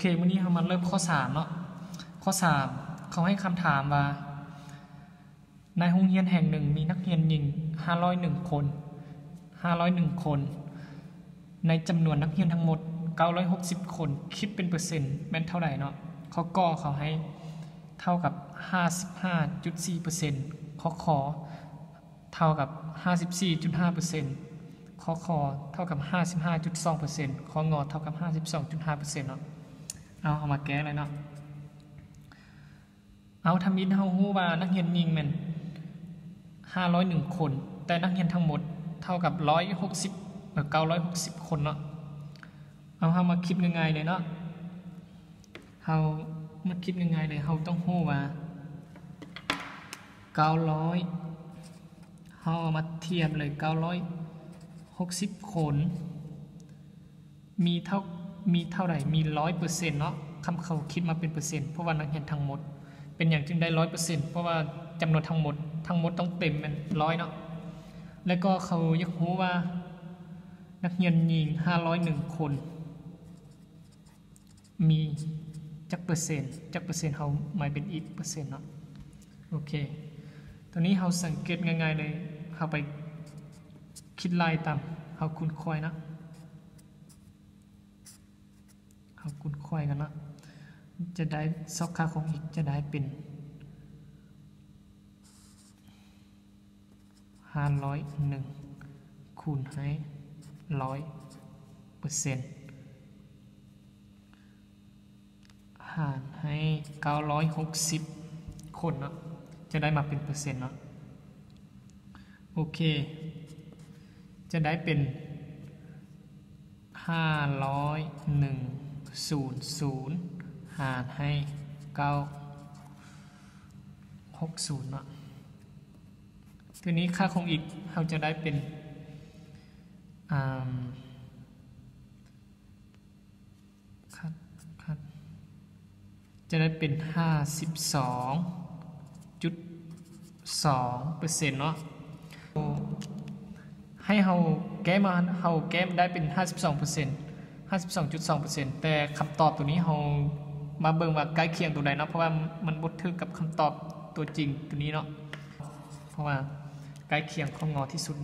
ເຄ ມື້ນີ້ເຮົາມາເລີ່ມຂໍ້ສາມເນາະ. ຂໍ້ສາມ ເຂົາໃຫ້ຄຳຖາມວ່າ ໃນໂຮງຮຽນແຫ່ງໜຶ່ງມີນັກຮຽນຍິງຫ້າຮ້ອຍໜຶ່ງຄົນ, ຫ້າຮ້ອຍໜຶ່ງຄົນ ໃນຈຳນວນນັກຮຽນທັງໝົດເກົ້າຮ້ອຍຫົກສິບຄົນ ຄິດເປັນເປີເຊັນແມ່ນເທົ່າໃດເນາະ? ຂໍ້ ກ ເຂົາໃຫ້ເທົ່າກັບຫ້າສິບຫ້າຈຸດສີ່ເປີເຊັນ, ຂໍ້ ຂ ເທົ່າກັບຫ້າສິບສີ່ຈຸດຫ້າເປີເຊັນ, ຂໍ້ ຄ ເທົ່າກັບຫ້າສິບຫ້າຈຸດສອງເປີເຊັນ, ຂໍ້ ງ ເທົ່າກັບຫ້າສິບສອງຈຸດຫ້າເປີເຊັນເນາະ. ເອົາ ເຮົາມາແກ້ເລີຍເນາະ. ເອົາ ທຳອິດເຮົາຮູ້ວ່ານັກຮຽນຍິງແມ່ນຫ້າຮ້ອຍໜຶ່ງຄົນ, ແຕ່ນັກຮຽນທັງໝົດເທົ່າກັບຮ້ອຍຫົກສິບ ເອີ ເກົ້າຮ້ອຍຫົກສິບຄົນເນາະ. ເອົາ ເຮົາມາຄິດງ່າຍໆເລີຍເນາະ. ເຮົາມາຄິດງ່າຍໆເລີຍ, ເຮົາຕ້ອງຮູ້ວ່າເກົ້າຮ້ອຍ ເຮົາເອົາມາທຽບເລີຍ ເກົ້າຮ້ອຍຫົກສິບຄົນ ມີເທົ່າ ມີເທົ່າໃດ? ມີຮ້ອຍເປີເຊັນເນາະ, ຄັນເຂົາຄິດມາເປັນເປີເຊັນ ເພາະວ່ານັກຮຽນທັງໝົດ. ເປັນຫຍັງຈຶ່ງໄດ້ຮ້ອຍເປີເຊັນ? ເພາະວ່າຈຳນວນທັງໝົດ ທັງໝົດຕ້ອງເຕັມແມ່ນຮ້ອຍເນາະ. ແລ້ວກໍເຂົາຢາກຮູ້ວ່ານັກຮຽນຍິງຫ້າຮ້ອຍໜຶ່ງຄົນ ມີຈັກເປີເຊັນ? ຈັກເປີເຊັນ? ເຮົາໝາຍເປັນອີກເປີເຊັນເນາະ. ໂອເຄ ຕົວນີ້ເຮົາສັງເກດງ່າຍໆເລີຍ, ເຮົາໄປຄິດໄລ່ຕາມ ເຮົາຄູນຂວາຍເນາະ, ເຮົາຄູນຂວາຍກັນເນາະ, ຈະໄດ້ຊອກຄ່າຂອງ x ຈະໄດ້ເປັນ ຫ້າຮ້ອຍໜຶ່ງ ຄູນໃຫ້ຮ້ອຍເປີເຊັນ ຫານໃຫ້ເກົ້າຮ້ອຍຫົກສິບຄົນເນາະ, ຈະໄດ້ມາເປັນເປີເຊັນເນາະ. ໂອເຄ ຈະໄດ້ເປັນ ຫ້າຮ້ອຍໜຶ່ງ ສູນ ສູນ ຫານໃຫ້ເກົ້າ ຫົກສິບເນາະ. ທີນີ້ຄ່າຂອງ x ເຮົາຈະໄດ້ເປັນ ອາ ຄັດ ຄັດ ຈະໄດ້ເປັນຫ້າສິບສອງຈຸດສອງເປີເຊັນເນາະ. ໃຫ້ເຮົາແກ້ມາ ເຮົາແກ້ມາໄດ້ເປັນຫ້າສິບສອງເປີເຊັນ ຫ້າສິບສອງຈຸດສອງເປີເຊັນ ແຕ່ຄຳຕອບຕົວນີ້ເຮົາມາເບິ່ງວ່າໃກ້ຄຽງຕົວໃດເນາະ, ເພາະວ່າມັນບໍ່ຖືກກັບຄຳຕອບຕົວຈິງຕົວນີ້ເນາະ, ເພາະວ່າໃກ້ຄຽງຂອງ ງ ທີ່ສຸດ.